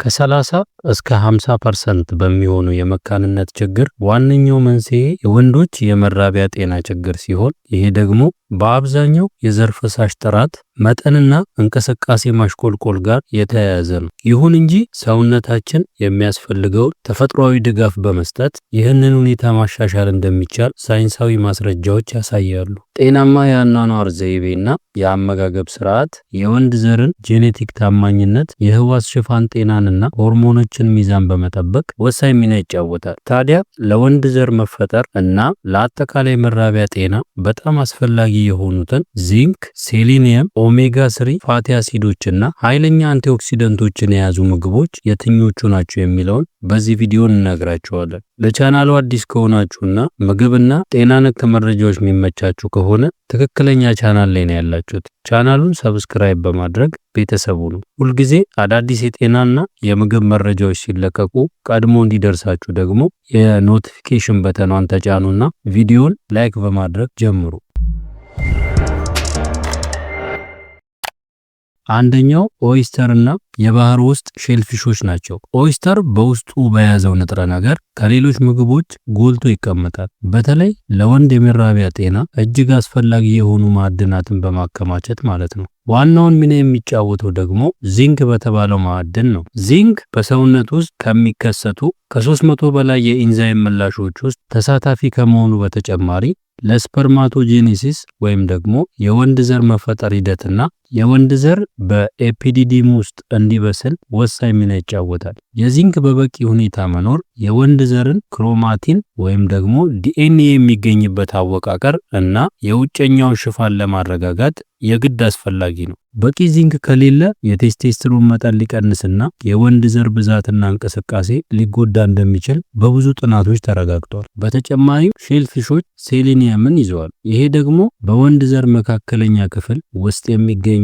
ከ30 እስከ 50% በሚሆኑ የመካንነት ችግር ዋነኛው መንስኤ የወንዶች የመራቢያ ጤና ችግር ሲሆን፣ ይሄ ደግሞ በአብዛኛው የዘር ፈሳሽ ጥራት መጠንና እንቅስቃሴ ማሽቆልቆል ጋር የተያያዘ ነው። ይሁን እንጂ ሰውነታችን የሚያስፈልገውን ተፈጥሯዊ ድጋፍ በመስጠት ይህንን ሁኔታ ማሻሻል እንደሚቻል ሳይንሳዊ ማስረጃዎች ያሳያሉ። ጤናማ የአኗኗር ዘይቤና የአመጋገብ ስርዓት የወንድ ዘርን ጄኔቲክ ታማኝነት፣ የህዋስ ሽፋን ጤናንና ሆርሞኖችን ሚዛን በመጠበቅ ወሳኝ ሚና ይጫወታል። ታዲያ ለወንድ ዘር መፈጠር እና ለአጠቃላይ መራቢያ ጤና በጣም አስፈላጊ የሆኑትን ዚንክ፣ ሴሊኒየም፣ omega 3 fatty አሲዶችና ኃይለኛ አንቲኦክሲደንቶችን የያዙ ምግቦች የትኞቹ ናቸው የሚለውን በዚህ ቪዲዮ እንነግራችኋለን። ለቻናሉ አዲስ ከሆናችሁና ምግብና ጤና ነክ መረጃዎች የሚመቻችሁ ከሆነ ትክክለኛ ቻናል ላይ ነው ያላችሁት። ቻናሉን subscribe በማድረግ ቤተሰብ ሁኑ። ሁልጊዜ አዳዲስ የጤናና የምግብ መረጃዎች ሲለቀቁ ቀድሞ እንዲደርሳችሁ ደግሞ የ notification button ኗን ተጫኑና ቪዲዮን like በማድረግ ጀምሩ። አንደኛው oyster እና የባህር ውስጥ shellfish ኦች ናቸው። Oyster በውስጡ በያዘው ንጥረ ነገር ከሌሎች ምግቦች ጎልቶ ይቀመጣል። በተለይ ለወንድ የመራቢያ ጤና እጅግ አስፈላጊ የሆኑ ማዕድናትን በማከማቸት ማለት ነው። ዋናውን ሚና የሚጫወተው ደግሞ ዚንክ በተባለው ማዕድን ነው። ዚንክ በሰውነት ውስጥ ከሚከሰቱ ከ300 በላይ የኢንዛይም ምላሾች ውስጥ ተሳታፊ ከመሆኑ በተጨማሪ ለ spermatogenesis ወይም ደግሞ የወንድ ዘር መፈጠር ሂደትና የወንድ ዘር በ epididymis ውስጥ እንዲበስል ወሳኝ ሚና ይጫወታል። የዚንክ በበቂ ሁኔታ መኖር የወንድ ዘርን chromatin ወይም ደግሞ ዲኤንኤ የሚገኝበት አወቃቀር እና የውጨኛውን ሽፋን ለማረጋጋት የግድ አስፈላጊ ነው። በቂ ዚንክ ከሌለ የቴስቴስትሮን መጠን ሊቀንስና የወንድ ዘር ብዛትና እንቅስቃሴ ሊጎዳ እንደሚችል በብዙ ጥናቶች ተረጋግጧል። በተጨማሪም shellfish ኦች ሴሊኒየምን ይዘዋል። ይሄ ደግሞ በወንድ ዘር መካከለኛ ክፍል ውስጥ የሚገኘውን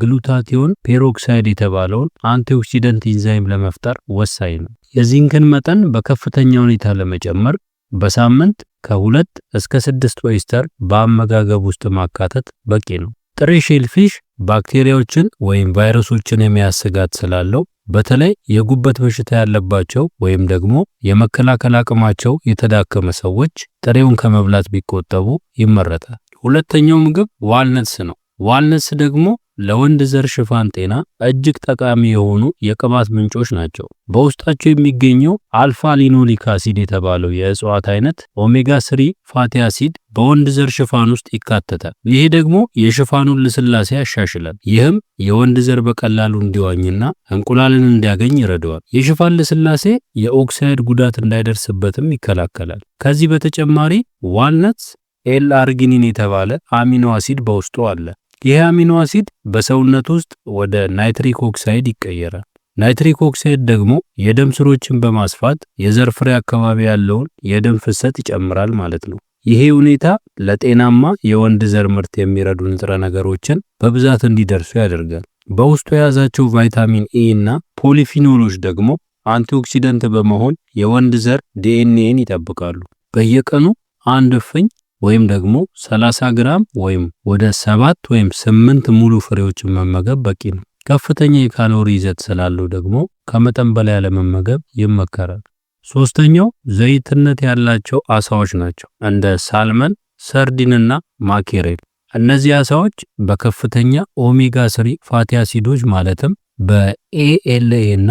glutathione peroxide የተባለውን antioxidant ኢንዛይም ለመፍጠር ወሳኝ ነው። የዚንክን መጠን በከፍተኛ ሁኔታ ለመጨመር በሳምንት ከ2 እስከ 6 oyster በአመጋገብ ውስጥ ማካተት በቂ ነው። ጥሬ shellfish ባክቴሪያዎችን ወይም ቫይረሶችን የመያዝ ስጋት ስላለው በተለይ የጉበት በሽታ ያለባቸው ወይም ደግሞ የመከላከል አቅማቸው የተዳከመ ሰዎች ጥሬውን ከመብላት ቢቆጠቡ ይመረጣል። ሁለተኛው ምግብ walnuts ነው። Walnuts ደግሞ ለወንድ ዘር ሽፋን ጤና እጅግ ጠቃሚ የሆኑ የቅባት ምንጮች ናቸው። በውስጣቸው የሚገኘው alpha linolenic acid የተባለው የእጽዋት አይነት omega 3 fatty acid በወንድ ዘር ሽፋን ውስጥ ይካተታል። ይሄ ደግሞ የሽፋኑን ልስላሴ ያሻሽላል። ይህም የወንድ ዘር በቀላሉ እንዲዋኝና እንቁላልን እንዲያገኝ ይረዳዋል። የሽፋን ልስላሴ የኦክሳይድ ጉዳት እንዳይደርስበትም ይከላከላል። ከዚህ በተጨማሪ walnuts L-arginine የተባለ amino acid በውስጡ አለ። ይህ amino acid በሰውነት ውስጥ ወደ nitric oxide ይቀየራል። Nitric oxide ደግሞ የደም ስሮችን በማስፋት የዘር ፍሬ አካባቢ ያለውን የደም ፍሰት ይጨምራል ማለት ነው። ይሄ ሁኔታ ለጤናማ የወንድ ዘር ምርት የሚረዱ ንጥረ ነገሮችን በብዛት እንዲደርሱ ያደርጋል። በውስጡ የያዛቸው ቫይታሚን ኤ እና polyphenol ኦች ደግሞ antioxidant በመሆን የወንድ ዘር ዲኤንኤን ይጠብቃሉ። በየቀኑ አንድ እፍኝ ወይም ደግሞ 30 ግራም ወይም ወደ 7 ወይም 8 ሙሉ ፍሬዎችን መመገብ በቂ ነው። ከፍተኛ የካሎሪ ይዘት ስላለው ደግሞ ከመጠን በላይ አለመመገብ ይመከራል። ሶስተኛው ዘይትነት ያላቸው አሳዎች ናቸው። እንደ salmon፣ sardine ና mackerel። እነዚህ አሳዎች በከፍተኛ omega 3 fatty አሲዶች ማለትም በ ALA እና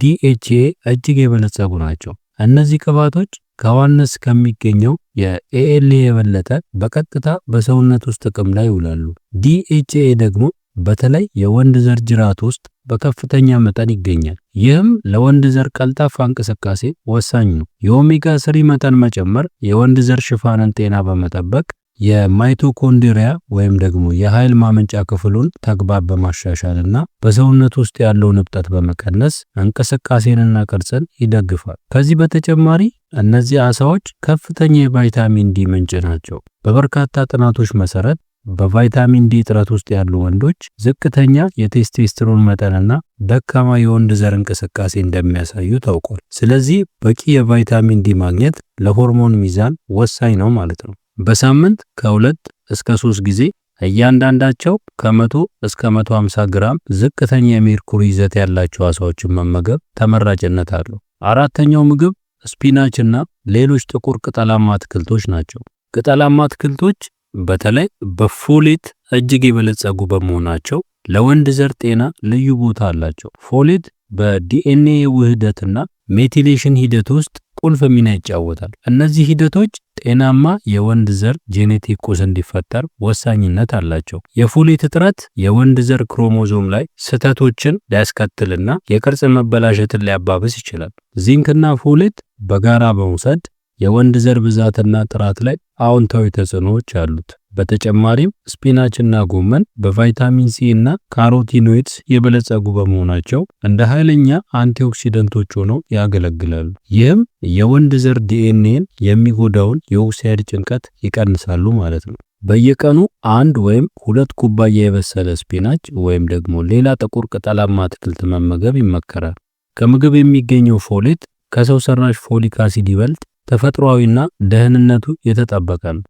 DHA እጅግ የበለጸጉ ናቸው። እነዚህ ቅባቶች ከ walnuts ከሚገኘው የ ALA የበለጠ በቀጥታ በሰውነት ውስጥ ጥቅም ላይ ይውላሉ። DHA ደግሞ በተለይ የወንድ ዘር ጅራት ውስጥ በከፍተኛ መጠን ይገኛል። ይህም ለወንድ ዘር ቀልጣፋ እንቅስቃሴ ወሳኝ ነው። የ omega 3 መጠን መጨመር የወንድ ዘር ሽፋንን ጤና በመጠበቅ የ mitochondria ወይም ደግሞ የኃይል ማመንጫ ክፍሉን ተግባር በማሻሻልና በሰውነት ውስጥ ያለውን እብጠት በመቀነስ እንቅስቃሴንና ቅርጽን ይደግፋል። ከዚህ በተጨማሪ እነዚህ አሳዎች ከፍተኛ የቫይታሚን ዲ ምንጭ ናቸው። በበርካታ ጥናቶች መሰረት በቫይታሚን ዲ እጥረት ውስጥ ያሉ ወንዶች ዝቅተኛ የቴስቴስትሮን መጠንና ደካማ የወንድ ዘር እንቅስቃሴ እንደሚያሳዩ ታውቋል። ስለዚህ በቂ የቫይታሚን ዲ ማግኘት ለሆርሞን ሚዛን ወሳኝ ነው ማለት ነው። በሳምንት ከ2 እስከ 3 ጊዜ እያንዳንዳቸው ከ100 እስከ 150 ግራም ዝቅተኛ የሜርኩሪ ይዘት ያላቸው አሳዎችን መመገብ ተመራጭነት አለው። አራተኛው ምግብ spinach እና ሌሎች ጥቁር ቅጠላማ አትክልቶች ናቸው። ቅጠላማ አትክልቶች በተለይ በ folate እጅግ የበለጸጉ በመሆናቸው ለወንድ ዘር ጤና ልዩ ቦታ አላቸው። Folate በ DNA ውህደትና methylation ሂደት ውስጥ ቁልፍ ሚና ይጫወታል። እነዚህ ሂደቶች ጤናማ የወንድ ዘር genetic ቁስ እንዲፈጠር ወሳኝነት አላቸው። የ folate እጥረት የወንድ ዘር ክሮሞዞም ላይ ስህተቶችን ሊያስከትልና የቅርጽ መበላሸትን ሊያባብስ ይችላል። ዚንክና folate በጋራ በመውሰድ የወንድ ዘር ብዛትና ጥራት ላይ አዎንታዊ ተጽዕኖዎች አሉት። በተጨማሪም spinach እና ጎመን በቫይታሚን ሲ እና carotenoids የበለጸጉ በመሆናቸው እንደ ኃይለኛ antioxidant ኦች ሆነው ያገለግላሉ። ይህም የወንድ ዘር ዲኤንኤን የሚጎዳውን የኦክሳይድ ጭንቀት ይቀንሳሉ ማለት ነው። በየቀኑ 1 ወይም 2 ኩባያ የበሰለ spinach ወይም ደግሞ ሌላ ጥቁር ቅጠላማ አትክልት መመገብ ይመከራል። ከምግብ የሚገኘው folate ከሰው ሰራሽ folic acid ይበልጥ ተፈጥሯዊና ደህንነቱ የተጠበቀ ነው።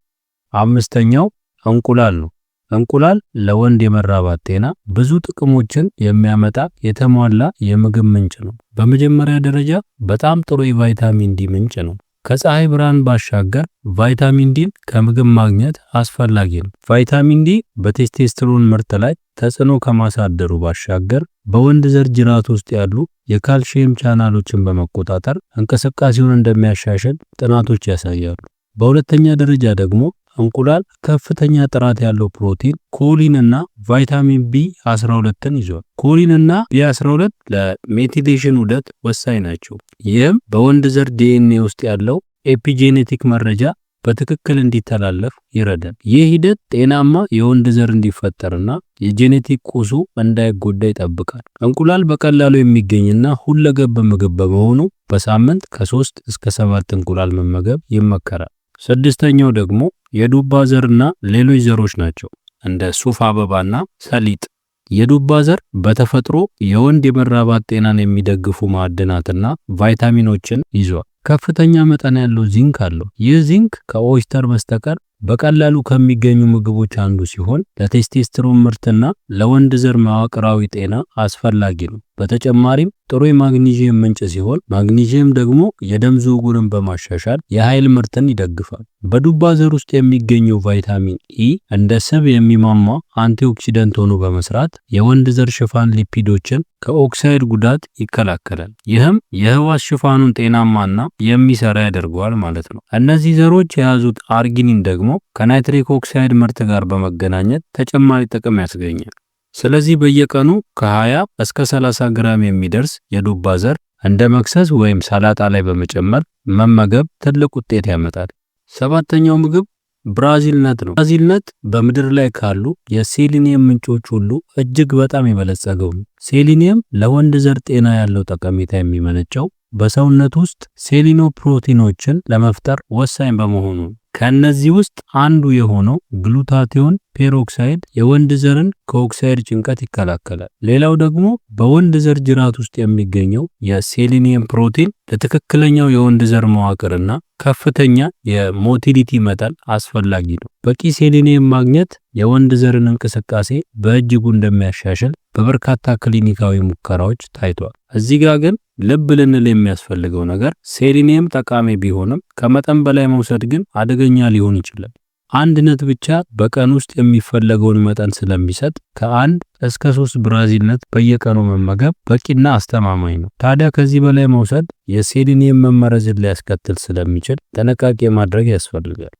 አምስተኛው እንቁላል ነው። እንቁላል ለወንድ የመራባት ጤና ብዙ ጥቅሞችን የሚያመጣ የተሟላ የምግብ ምንጭ ነው። በመጀመሪያ ደረጃ በጣም ጥሩ የቫይታሚን ዲ ምንጭ ነው። ከፀሐይ ብርሃን ባሻገር ቫይታሚን ዲን ከምግብ ማግኘት አስፈላጊ ነው። ቫይታሚን ዲ በቴስቴስትሮን ምርት ላይ ተጽዕኖ ከማሳደሩ ባሻገር በወንድ ዘር ጅራት ውስጥ ያሉ የካልሽየም ቻናሎችን በመቆጣጠር እንቅስቃሴውን እንደሚያሻሽል ጥናቶች ያሳያሉ። በሁለተኛ ደረጃ ደግሞ እንቁላል ከፍተኛ ጥራት ያለው ፕሮቲን፣ choline እና ቫይታሚን ቢ12ን ይዟል። Choline እና ቢ12 ለ methylation ዑደት ወሳኝ ናቸው። ይህም በወንድ ዘር ዲኤንኤ ውስጥ ያለው epigenetic መረጃ በትክክል እንዲተላለፍ ይረዳል። ይህ ሂደት ጤናማ የወንድ ዘር እንዲፈጠርና የ genetic ቁሱ እንዳይጎዳ ይጠብቃል። እንቁላል በቀላሉ የሚገኝና ሁለገብ ምግብ በመሆኑ በሳምንት ከ3 እስከ 7 እንቁላል መመገብ ይመከራል። ስድስተኛው ደግሞ የዱባ ዘርና ሌሎች ዘሮች ናቸው፣ እንደ ሱፍ አበባና ሰሊጥ። የዱባ ዘር በተፈጥሮ የወንድ የመራባት ጤናን የሚደግፉ ማዕድናትና ቫይታሚኖችን ይዟል። ከፍተኛ መጠን ያለው ዚንክ አለው። ይህ ዚንክ ከ oyster በስተቀር በቀላሉ ከሚገኙ ምግቦች አንዱ ሲሆን ለቴስቴስትሮን ምርትና ለወንድ ዘር መዋቅራዊ ጤና አስፈላጊ ነው። በተጨማሪም ጥሩ የማግኒዥየም ምንጭ ሲሆን ማግኒዥየም ደግሞ የደም ዝውውርን በማሻሻል የኃይል ምርትን ይደግፋል። በዱባ ዘር ውስጥ የሚገኘው ቫይታሚን ኢ እንደ ስብ የሚሟሟ antioxidant ሆኖ በመስራት የወንድ ዘር ሽፋን lipid ኦችን ከኦክሳይድ ጉዳት ይከላከላል። ይህም የህዋስ ሽፋኑን ጤናማና የሚሰራ ያደርገዋል ማለት ነው። እነዚህ ዘሮች የያዙት arginine ደግሞ ከ nitric oxide ምርት ጋር በመገናኘት ተጨማሪ ጥቅም ያስገኛል። ስለዚህ በየቀኑ ከ20 እስከ 30 ግራም የሚደርስ የዱባ ዘር እንደ መክሰስ ወይም ሰላጣ ላይ በመጨመር መመገብ ትልቅ ውጤት ያመጣል። ሰባተኛው ምግብ Brazil nut ነው። Brazil nut በምድር ላይ ካሉ የሴሊኒየም ምንጮች ሁሉ እጅግ በጣም የበለጸገው ነው። ሴሊኒየም ለወንድ ዘር ጤና ያለው ጠቀሜታ የሚመነጨው በሰውነት ውስጥ selenoprotein ኦችን ለመፍጠር ወሳኝ በመሆኑ ነው። ከእነዚህ ውስጥ አንዱ የሆነው glutathione peroxide የወንድ ዘርን ከኦክሳይድ ጭንቀት ይከላከላል። ሌላው ደግሞ በወንድ ዘር ጅራት ውስጥ የሚገኘው የሴሊኒየም ፕሮቲን ለትክክለኛው የወንድ ዘር መዋቅርና ከፍተኛ የ motility መጠን አስፈላጊ ነው። በቂ ሴሊኒየም ማግኘት የወንድ ዘርን እንቅስቃሴ በእጅጉ እንደሚያሻሽል በበርካታ ክሊኒካዊ ሙከራዎች ታይቷል። እዚህ ጋር ግን ልብ ልንል የሚያስፈልገው ነገር ሴሊኒየም ጠቃሚ ቢሆንም ከመጠን በላይ መውሰድ ግን አደገኛ ሊሆን ይችላል። አንድ nut ብቻ በቀን ውስጥ የሚፈለገውን መጠን ስለሚሰጥ ከ1 እስከ 3 Brazil nut በየቀኑ መመገብ በቂና አስተማማኝ ነው። ታዲያ ከዚህ በላይ መውሰድ የሴሊኒየም መመረዝን ሊያስከትል ስለሚችል ጥንቃቄ ማድረግ ያስፈልጋል።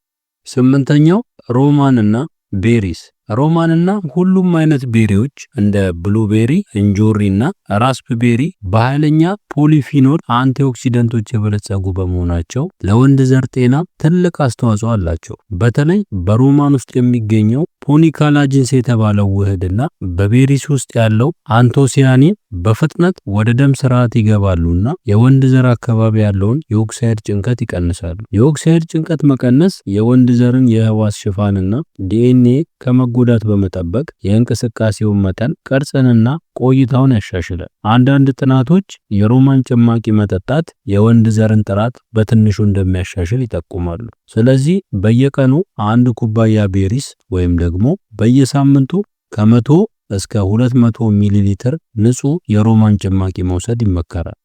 ስምንተኛው ሮማንና berries። ሮማንና ሁሉም አይነት berry ዎች እንደ blueberry፣ እንጆሪ እና raspberry በኃይለኛ polyphenol antioxidant ኦች የበለጸጉ በመሆናቸው ለወንድ ዘር ጤና ትልቅ አስተዋጽኦ አላቸው። በተለይ በሮማን ውስጥ የሚገኘው punicalagins የተባለው ውህድና በ berries ውስጥ ያለው anthocyanin በፍጥነት ወደ ደም ስርዓት ይገባሉና የወንድ ዘር አካባቢ ያለውን የኦክሳይድ ጭንቀት ይቀንሳሉ። የኦክሳይድ ጭንቀት መቀነስ የወንድ ዘርን የህዋስ ሽፋንና ዲኤንኤ ከመጎዳት በመጠበቅ የእንቅስቃሴውን መጠን፣ ቅርጽንና ቆይታውን ያሻሽላል። አንዳንድ ጥናቶች የሮማን ጭማቂ መጠጣት የወንድ ዘርን ጥራት በትንሹ እንደሚያሻሽል ይጠቁማሉ። ስለዚህ በየቀኑ አንድ ኩባያ berries ወይም ደግሞ በየሳምንቱ ከ100 እስከ 200 ሚሊ ሊትር ንጹህ የሮማን ጭማቂ መውሰድ ይመከራል።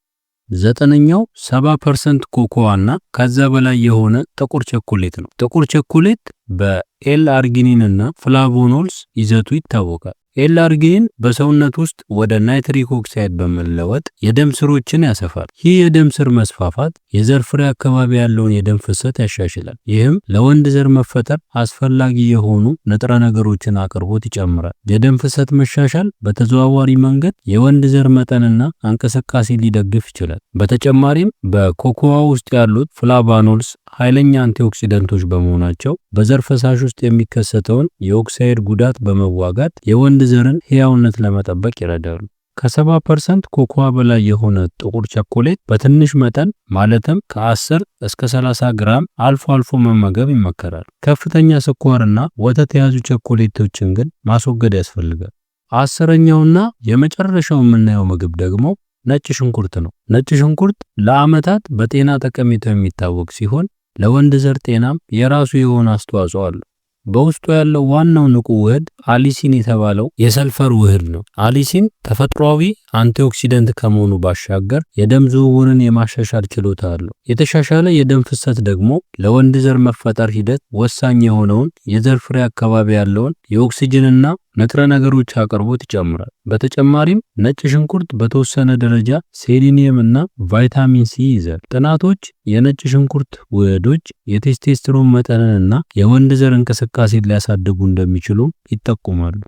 ዘጠነኛው 70% ኮኮዋ እና ከዛ በላይ የሆነ ጥቁር ቸኮሌት ነው። ጥቁር ቸኮሌት በ L-arginine እና flavonols ይዘቱ ይታወቃል። L-arginine በሰውነት ውስጥ ወደ nitric oxide በመለወጥ የደም ስሮችን ያሰፋል። ይህ የደም ስር መስፋፋት የዘር ፍሬ አካባቢ ያለውን የደም ፍሰት ያሻሽላል። ይህም ለወንድ ዘር መፈጠር አስፈላጊ የሆኑ ንጥረ ነገሮችን አቅርቦት ይጨምራል። የደም ፍሰት መሻሻል በተዘዋዋሪ መንገድ የወንድ ዘር መጠንና እንቅስቃሴ ሊደግፍ ይችላል። በተጨማሪም በኮኮዋ ውስጥ ያሉት flavanols ኃይለኛ antioxidant ኦች በመሆናቸው በዘር ፈሳሽ ውስጥ የሚከሰተውን የኦክሳይድ ጉዳት በመዋጋት የወንድ ዘርን ሕያውነት ለመጠበቅ ይረዳሉ። ከ70% ኮኮዋ በላይ የሆነ ጥቁር ቸኮሌት በትንሽ መጠን ማለትም ከ10 እስከ 30 ግራም አልፎ አልፎ መመገብ ይመከራል። ከፍተኛ ስኳርና ወተት የያዙ ቸኮሌቶችን ግን ማስወገድ ያስፈልጋል። 10ኛውና የመጨረሻው የምናየው ምግብ ደግሞ ነጭ ሽንኩርት ነው። ነጭ ሽንኩርት ለዓመታት በጤና ጠቀሜታው የሚታወቅ ሲሆን ለወንድ ዘር ጤናም የራሱ የሆነ አስተዋጽኦ አለው። በውስጡ ያለው ዋናው ንቁ ውህድ allicin የተባለው የሰልፈር ውህድ ነው። Allicin ተፈጥሯዊ antioxidant ከመሆኑ ባሻገር የደም ዝውውርን የማሻሻል ችሎታ አለው። የተሻሻለ የደም ፍሰት ደግሞ ለወንድ ዘር መፈጠር ሂደት ወሳኝ የሆነውን የዘር ፍሬ አካባቢ ያለውን የኦክሲጅንና ንጥረ ነገሮች አቅርቦት ይጨምራል። በተጨማሪም ነጭ ሽንኩርት በተወሰነ ደረጃ ሴሊኒየም እና ቫይታሚን ሲ ይይዛል። ጥናቶች የነጭ ሽንኩርት ውህዶች የቴስቴስትሮን መጠንንና የወንድ ዘር እንቅስቃሴን ሊያሳድጉ እንደሚችሉ ይጠቁማሉ።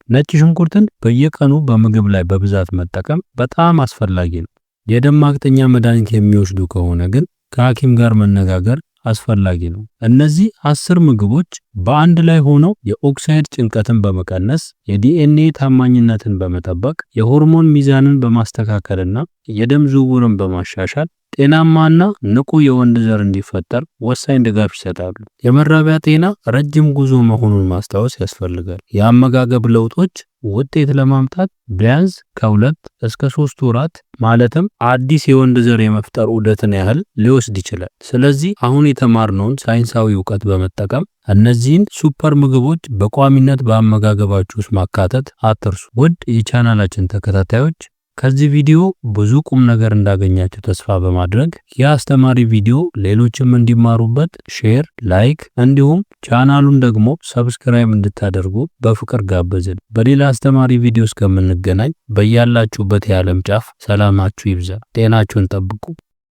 ነጭ ሽንኩርትን በየቀኑ በምግብ ላይ በብዛት መጠቀም በጣም አስፈላጊ ነው። የደም ማቅጠኛ መድኃኒት የሚወስዱ ከሆነ ግን ከሐኪም ጋር መነጋገር አስፈላጊ ነው። እነዚህ 10 ምግቦች በአንድ ላይ ሆነው የኦክሳይድ ጭንቀትን በመቀነስ፣ የዲኤንኤ ታማኝነትን በመጠበቅ፣ የሆርሞን ሚዛንን በማስተካከልና የደም ዝውውርን በማሻሻል ጤናማና ንቁ የወንድ ዘር እንዲፈጠር ወሳኝ ድጋፍ ይሰጣሉ። የመራቢያ ጤና ረጅም ጉዞ መሆኑን ማስታወስ ያስፈልጋል። የአመጋገብ ለውጦች ውጤት ለማምጣት ቢያንስ ከ2 እስከ 3 ወራት ማለትም አዲስ የወንድ ዘር የመፍጠር ዑደትን ያህል ሊወስድ ይችላል። ስለዚህ አሁን የተማርነውን ሳይንሳዊ እውቀት በመጠቀም እነዚህን super ምግቦች በቋሚነት በአመጋገባችሁ ውስጥ ማካተት አትርሱ። ውድ የቻናላችን ተከታታዮች፣ ከዚህ ቪዲዮ ብዙ ቁም ነገር እንዳገኛችሁ ተስፋ በማድረግ ይህ አስተማሪ ቪዲዮ ሌሎችም እንዲማሩበት share፣ like እንዲሁም ቻናሉን ደግሞ subscribe እንድታደርጉ በፍቅር ጋበዝን። በሌላ አስተማሪ ቪዲዮ እስከምንገናኝ በያላችሁበት የዓለም ጫፍ ሰላማችሁ ይብዛ። ጤናችሁን ጠብቁ።